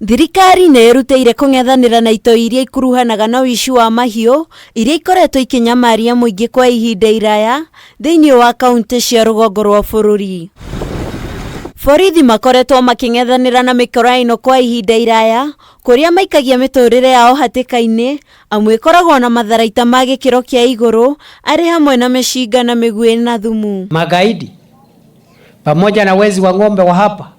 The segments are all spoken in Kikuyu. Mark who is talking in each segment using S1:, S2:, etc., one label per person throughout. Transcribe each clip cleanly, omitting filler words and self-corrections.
S1: Thirikari nĩ ĩrutĩire kũng'ethanĩra na itoi iria ikuruhanaga na ũici wa mahiũ iria ikoretwo ikĩnyamaria mũingĩ kwa ihinda iraya thĩinĩ wa kaunti cia rũgongo rwa bũrũri. Borithi makoretwo makĩng'ethanĩra na mĩkora ĩno kwa ihinda iraya kũrĩa maikagia mĩtũrĩre yao hatĩka-inĩ amu ĩkoragwo na matharaita ma gĩkĩro kĩa igũrũ arĩ hamwe na mĩcinga na mĩguĩ na thumu.
S2: Magaidi pamoja na wezi wa ng'ombe wa hapa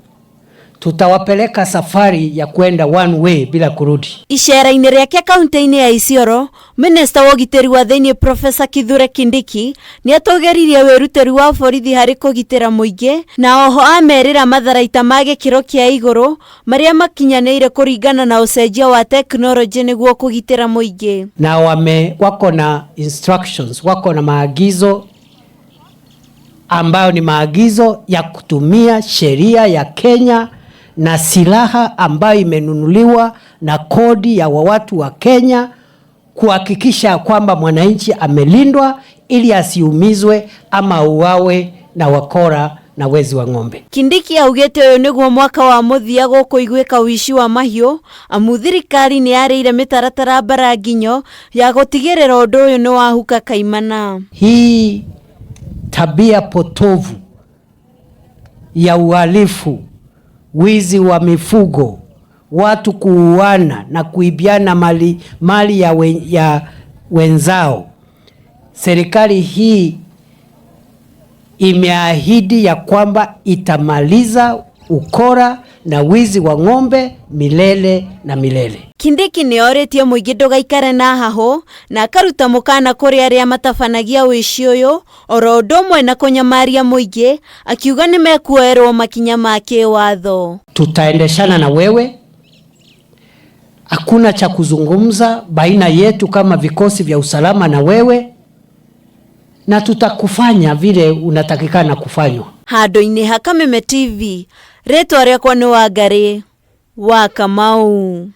S2: tutawapeleka safari ya kwenda one way bila kurudi.
S1: Icera-inĩ rĩake kaunti-inĩ ya Isiolo, minista wa ũgitĩri wa thĩinĩ Profesa Kithure Kindiki nĩ atũgĩririe wĩrutĩri wa borithi harĩ kũgitĩra mũingĩ na oho amerira matharaita ma gĩkĩro kĩa igũrũ marĩa makinyanĩire kũringana na ũcenjia wa tekinoronjĩ nĩguo kũgitĩra mũingĩ.
S2: Na wako na instructions, wako na maagizo ambayo ni maagizo ya kutumia sheria ya Kenya na silaha ambayo imenunuliwa na kodi ya watu wa Kenya kuhakikisha kwamba mwananchi amelindwa ili asiumizwe ama auawe na wakora na wezi wa ng'ombe.
S1: Kindiki augĩte ũyũ nĩguo mwaka wa mũthia gũkũiguĩka ũici wa mahiũ amu thirikari nĩ yarĩire mĩtaratara mbara nginyo ya gũtigĩrĩra ũndũ ũyũ nĩ wahuka kaimana.
S2: Hii tabia potovu ya uhalifu, wizi wa mifugo, watu kuuana na kuibiana mali ya wenzao, serikali hii imeahidi ya kwamba itamaliza ukora na wizi wa ng'ombe milele na milele.
S1: Kindiki nĩ orĩtie mũingĩ ndũgaikare na hahũ na akaruta mũkana kũrĩ arĩa matabanagia ũici ũyũ oro ũndũ ũmwe na kũnyamaria mũingĩ, akiuga nĩ mekuoerwo makinya ma kĩwatho.
S2: Tutaendeshana na wewe, hakuna cha kuzungumza baina yetu kama vikosi vya usalama na wewe, na tutakufanya vile unatakikana kufanywa.
S1: Handũ-inĩ ha Kameme TV, rĩtwa rĩakwa nĩ Wangari wa Kamau.